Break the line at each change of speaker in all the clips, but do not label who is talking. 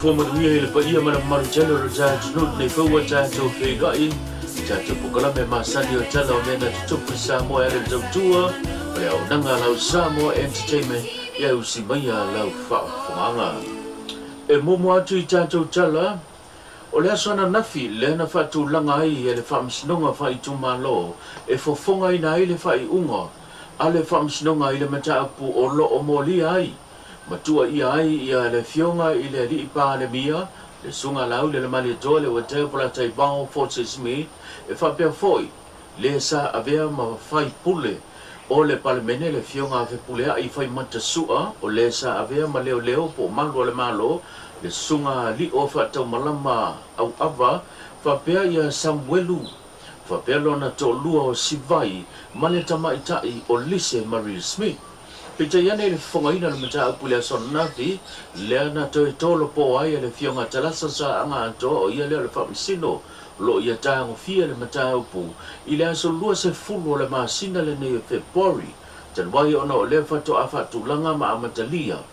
Ua manuia i le paia ma le mamalu tele o le tatou atunuu lenei foi ua tatou feiloai i tatou polokalame masani o Tala o Mea na Tutupu i Samoa e ala i le tautua o le auaunaga a lau Samoa Entertainment ia usi maia lau faafofogaaga. E muamua atu i tatou tala, o le aso ananafi lea na faatulaga ai e le Faamasinoga Faaitumalo e fofogaina ai le faaiuga a le Faamasinoga i le mataupu o lo o molia ai ma tuuaia ai ia le Afioga i le Alii Palemia, le Susuga Laauli Lemalietoa Leuatea Polataivao Fosi Smith, e faapea foi le sa avea ma faipule o le Palemene le Afioga a Fepuleai Faimata Sua, o le sa avea ma leoleo po o malu a le Malo, le Susuga Lio Faataumalama Auava, faapea ia Samuelu faapea lona toalua o Sivai ma le tamaitai o Lise Marie Smith. Peitai ane i le fofogaina o le mataupu i le aso ananafi, lea na toe tolopo ai e le Afioga Talasa Saaga Atoa o ia lea o le Faamasino o lo o ia tagofia le mataupu i le aso 20 o le masina lenei o Fepuari, talu ai ona o lea faatoa faatulaga ma amatalia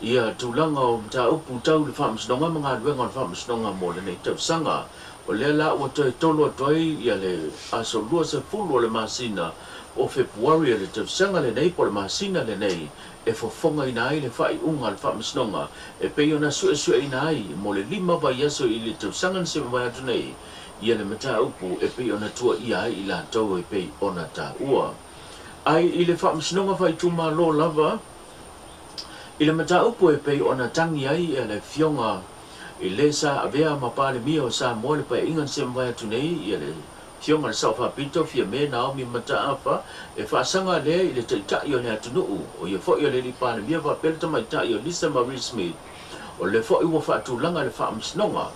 ia tulaga o mataupu tau le Faamasinoga ma galuega o le Faamasinoga mo lenei tausaga. O lea la ua toe tolo atu ai ia le aso 20 o le masina o Fepuari o le tausaga lenei po o le masina lenei e fofogaina ai le faaiuga a le Faamasinoga e pei ona suesueina ai mo le lima vaiaso i le tausaga na se mavae atu nei ia le mataupu e pei ona tuuaia ai i latou e pei ona taua ai i le Faamasinoga Faaitumalo lava i le mataupu e pei ona tagi ai ia le Afioga i le sa avea ma Palemia o Samoa i le Paeaiga na se mavae atu nei ia le Afioga i le Sao Faapito, Fiame Naomi Mataafa, e faasaga lea i le Taitai o le atunuu, o ia foi o le Alii Palemia faapea le Tamaitai o Lisa Marie Smith, o lea foi ua faatulaga le Faamasinoga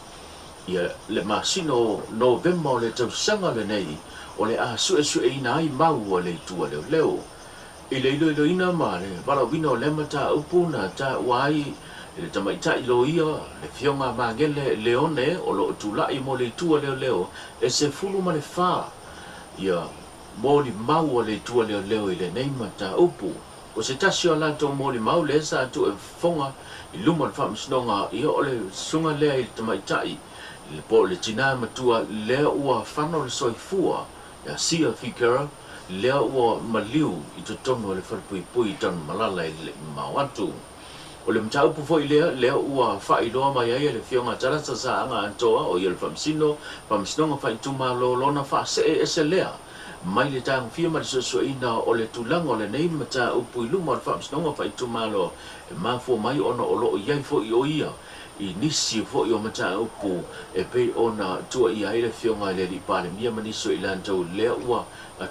ia le masina o Novema o le tausaga lenei o le a suesueina ai mau a le Itu a Leoleo. I le iloiloina ma le valaauina o lea mataupu na taua ai e le tamaitai loia, le Afioga a Magele Leone o lo o tulai mo le Itu a Leoleo e 14 ia molimau a le Itu a Leoleo i lenei mataupu. O se tasi o a latou molimau lea sa tuu e fofoga i luma o le Faamasinoga ia o le susuga lea i le tamaitai po o le tinā matua lea ua fano le soifua Ia Sia Figure, lea ua maliu i totonu o le falepuipui i Tanumalala e le i mamao atu. O le mataupu foi lea, lea ua faailoa mai ai e le Afioga a Talasa Saaga Atoa, o ia le Faamasino, Faamasinoga Faaitumalo, lona faasee ese lea mai le tagofia ma le suesueina o le tulaga o lenei mataupu i luma o le Faamasinoga Faaitumalo e mafua mai ona o lo o i ai foi o ia i nisi foi o mataupu e pei ona tuuaia ai le Afioga i le Alii Palemia ma nisi o i latou lea ua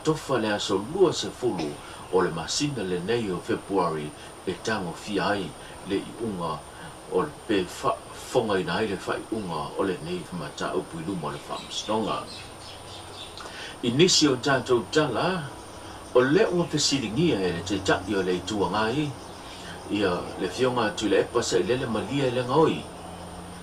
tofa le aso 20 o le masina lenei o Fepuari e tagofia ai le iuga o le pe faafofogaina ai le faaiuga o lenei mataupu i luma o le Faamasinoga. I nisi o tatou tala, o lea ua fesiligia e le Taitai o le Itu Agai Ia, le Afioga a Tuilaepa Sailele Malie Legaoi,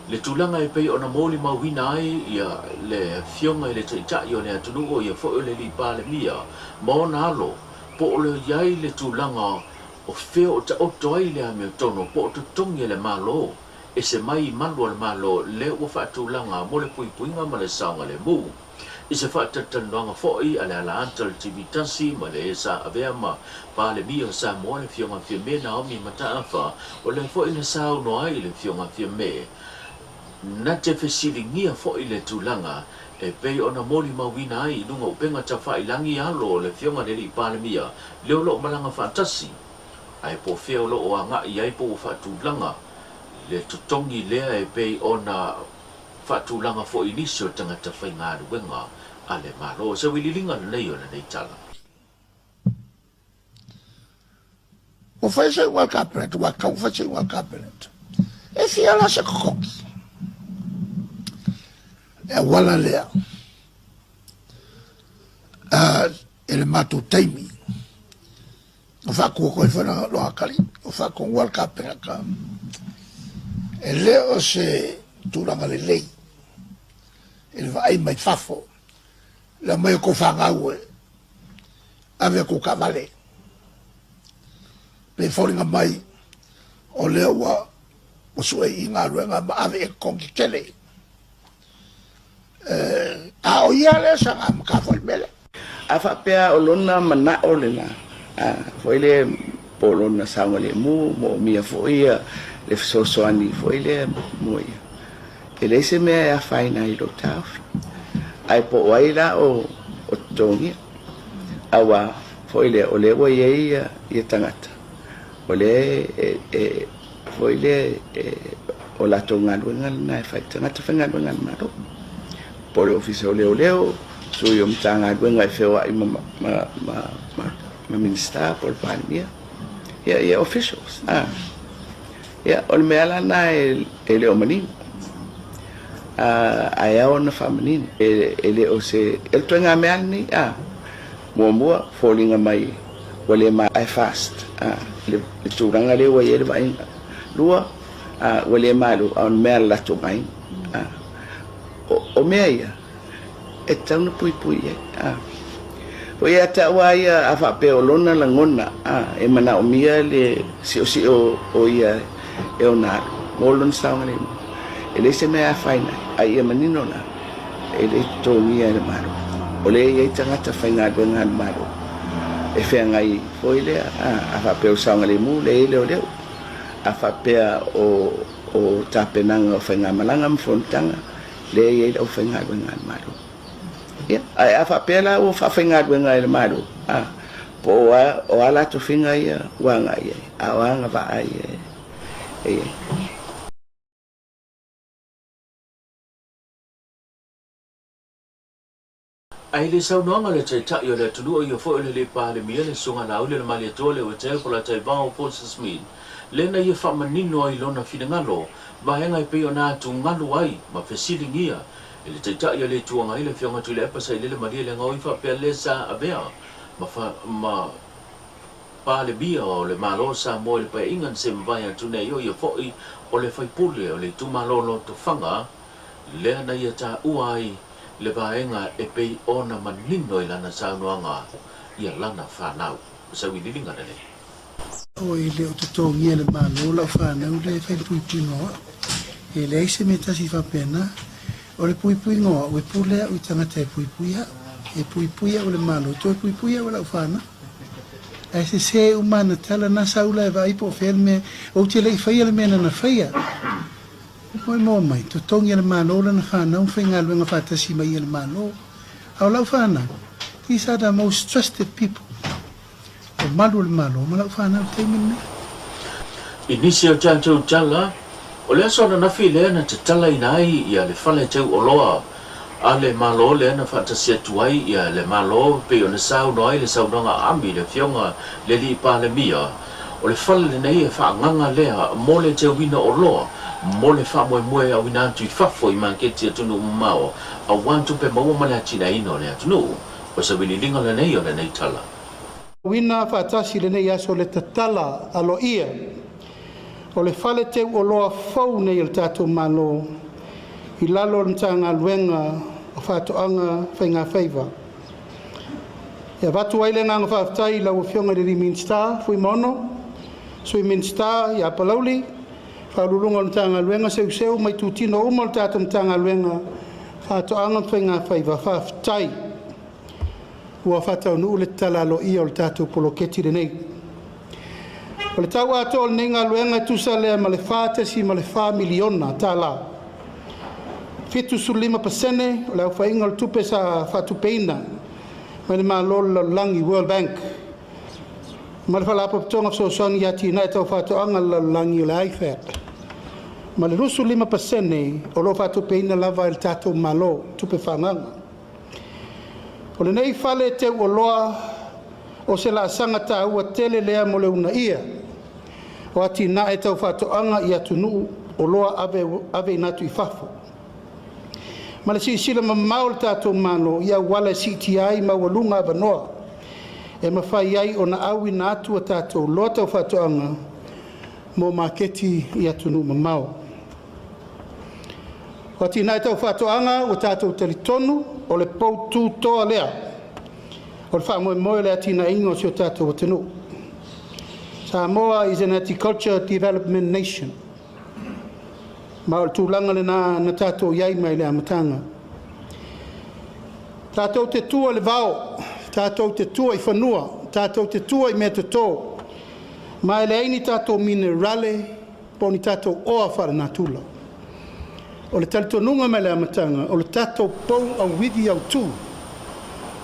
le tulaga e pei ona molimauina ai ia le Afioga i le Taitai o le atunuu o ia foi o le Alii Palemia ma ona alo, po o le i ai le tulaga o fea o taoto ai le amiotonu po o totogi e le Malo, ese mai i malu o le Malo lea ua faatulaga mo le puipuiga ma le saogalemu. I se faatalatalanoaga foi a le ala ata o le TV tasi ma le sa avea ma Palemia o Samoa le Afioga Fiame Naomi Mataafa, o lea foi na saunoa ai le Afioga Fiame, na te fesiligia foi le tulaga e pei ona molimauina ai i luga o upega tafailangi alo o le Afioga i le Alii Palemia lea o lo o malaga faatasi ae po o fea o lo o agai ai po ua faatulaga le totogi lea e pei ona faatulaga foi i nisi o tagata faigaluega a le Malo. O se uililiga lenei o lenei tala.
Ua fai se iuga a le Kapeneta, ua tatau ona fai se iuga a le Kapeneta. E fia la se totogi? Le auala lea e le matou taimi na faatua ai foi lona tali, ua faatonuina le Kapeneta e le o se tulaga lelei i le vaai mai fafo le aumai o tou fanau e ave a tou taavale. Pei e foliga mai o lea ua Ua sue i galuega ma ave i totogi tele. A o ia lea sa amata foi le mea lea.
A faapea o lona manao lena, a foi lea po o lona saogalemu, moomia foi ia le fesoasoani foi lea mo ia, e leai se mea e afaina ai i lou taofi. Ae po o ai la o totogia, aua foi lea o lea ua i ai ia tagata o lea e foi lea o latou galuega lena e fai, tagata faigaluega a le Malo, po o le Ofisa o Leoleo, sui o Matagaluega e feoai ma Minisita po o le Palemia, ia officials. Ia, o le mea la lena e le o manino, ae ao ona faamanino. E le o se... O le ituaiga mea lava lenei, muamua, foliga mai ua le ma ae fast le tulaga lea ua i ai le vaaiga. Lua, ua le malu a o le mea a le latou aiga. O mea ia, e tatau ona puipui i ai. Ua ia te au lava ia, a faapea o lona lagona e manaomia le siosio o ia e ona alu mo lona saogalemu, e leai se mea e afaina ai, a ia manino la, e le totogia e le Malo. O lea e i ai tagata faigaluega a le Malo e feagai foi lea, a faapea o le saogalemu, lea e i ai leoleo. A faapea o tapenaga o faigamalaga ma fonotaga, lea e i ai le aufaigaluega a le Malo. Ia, ae a faapea la ua faafaigaluega e le Malo, a, po o a, o a la tofiga ia ua agai i ai, a o a agavaa ia e i ai.
Ae i le saunoaga a le Taitai o le atunuu o ia foi o le Alii Palemia, le Susuga Laauli Lemalietoa Leuatea Polataivao Fosi Smith, lea na ia faamanino ai lona finagalo, vaega e pei ona atugalu ai ma fesiligia e le Taitai o le Itu Agai, le Afioga Tuilaepa Sailele Malielegaoi faapea le sa avea ma ma Palemia o le Malo o Samoa i le Paeaiga na se mavae atu nei, o ia foi o le faipule o le itumalo o Lotofaga, lea na ia taua ai le vaega e pei ona manino i lana saunoaga ia lana fanau. O se auiliiliga lenei.
O e le o totogia e le Malo lau fanau lea e fai le puipuiga o au. E leai se mea tasi faapena. O le puipuiga o au, e pule au i tagata e puipui au. E puipui au e le Malo, e toe puipui au e lau fanau. Ae sese uma ana tala, na sau la e vaai po o fea le mea, ou te le i faia le mea nana faia. Moe moa mai, totogi e le Malo lana fanau ma faigaluega faatasi mai ia le Malo. A o lau fanau, these are the most trusted people. O malu o le Malo ma lau fanau i le taimi lenei.
I nisi o tatou tala, o le aso ananafi lea na tatalaina ai ia le fale teu oloa a le Malo lea na faatasi atu ai ia le Malo pei ona saunoa ai le saunoaga a Ami le Afioga le Alii Palemia. O le fale lenei e faaagaga lea mo le teuina oloa mo le faamoemoe e auina atu i fafo i maketi atunuu mamao aua tupe maua ma le atinaeina o le atunuu. O se vililiga lenei o lenei tala.
Uina faatasi lenei aso le tatala aloaia o le fale teu oloa fou nei o le tatou Malo i lalo o le Matagaluega o Faatoaga Faigafaiva. E avatu ai le agaga faafetai i lau Afioga i le Alii Minisita Fuimaono, Sui Minisita ia Palauli, Faauluuluga o le Matagaluega Seuseu ma itutino uma o le tatou Matagaluega Faatoaga ma Faigafaiva, faafetai ua faataunuu le tatala aloaia o le tatou poloketi lenei. O le tau atoa o lenei galuega e tusa lea ma le $4.4 miliona tala, 75% o le aofaiga o le tupe sa faatupeina mai le Malo o le Lalolagi, World Bank, ma le Faalapotopotoga Fesoasoani i Atinae Tau Faatoaga a le Lalolagi o le IFAD, ma le 25% o lo o faatupeina lava e le tatou Malo tupe faaagaga. O lenei fale teu oloa o se laasaga taua tele lea mo le uunaia o atinae tau faatoaga i atunuu oloa aveina atu i fafo, ma le silasila mamao o le tatou Malo i auala e siitia ai maualuga avanoa e mafai ai ona auina atu a tatou oloa tau faatoaga mo maketi i atunuu mamao. O atinae tau faatoaga ua tatou talitonu o le poutu toa lea o le faamoemoe o le atinaeina o si o tatou atunuu. Samoa is an agriculture development nation. Ma o le tulaga lenā na tatou i ai mai le amataga. Tatou te tua i le vao, tatou te tua i fanua, tatou te tua i meatotō, ma e leai ni tatou minerale po o ni tatou oa faalenatura. O le talitonuga mai le amataga, o le tatou pou auivi autu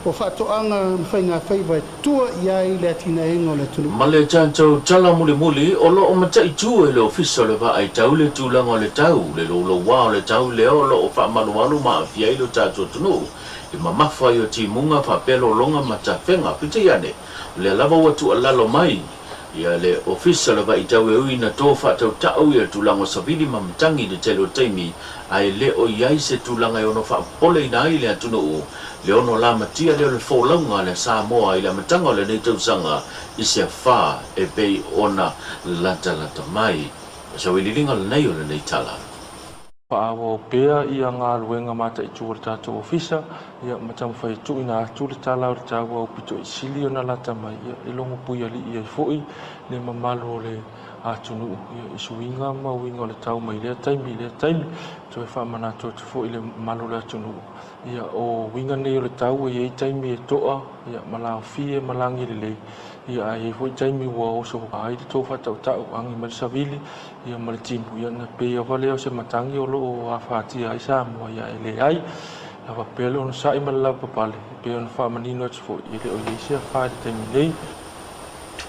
o faatoaga ma faigafaiva e tua i ai le atinaeina o le atunuu.
Ma le tatou tala mulimuli, o lo o mataitu e le Ofisa o le Vaai Tau le tulaga o le tau, le louloua o le tau lea o lo o faamalumalu ma aafia ai lo tatou atunuu i mamafa ai o timuga faapea lologa ma tafega. Peitai ane, o lea lava ua tuualalo mai ia le Ofisa o le Vaai Tau e ui ina to faatautau ia le tulaga o savili ma matagi i le tele o taimi, ae le o i ai se tulaga e ono faapopoleina ai le atunuu, le ono lamatia lea o le folauga a le Samoa i le amataga o lenei tausaga i se afa e pei ona latalata mai. O se auiliiliga lenei o lenei tala.
Faaauau pea ia galuega mataitu a le tatou Ofisa, ia ma taumafai e tuuina atu le tala o le tau aupito i sili ona lata mai, ia e logo puialii ai foi le mamalu o le atunuu ia i suiga ma uiga o le tau mai lea taimi i lea taimi. Toe faamanatu atu foi i le mamalu o le atunuu, ia o uiga nei o le tau e i ai taimi e toa ia ma laofie ma lagi lelei, ia ae i ai foi taimi ua oso ai le tou faatautau agi mai le savili ia ma le timu, ia na pei lava lea o se matagi o lo o afatia ai Samoa, ia e leai. Lava pea le onosai ma le lavapapale, e pei ona faamanino atu foi, e le o i ai se afa i le taimi nei.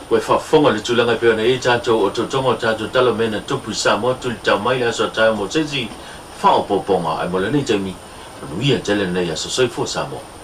Ua e faafofoga i le tulaga e pei ona i ai tatou otootoga o tatou tala o mea na tupu i Samoa tuli tau mai le aso a taeao mo se isi faaopoopoga ae mo lenei taimi, manuia tele lenei aso. Soifua Samoa.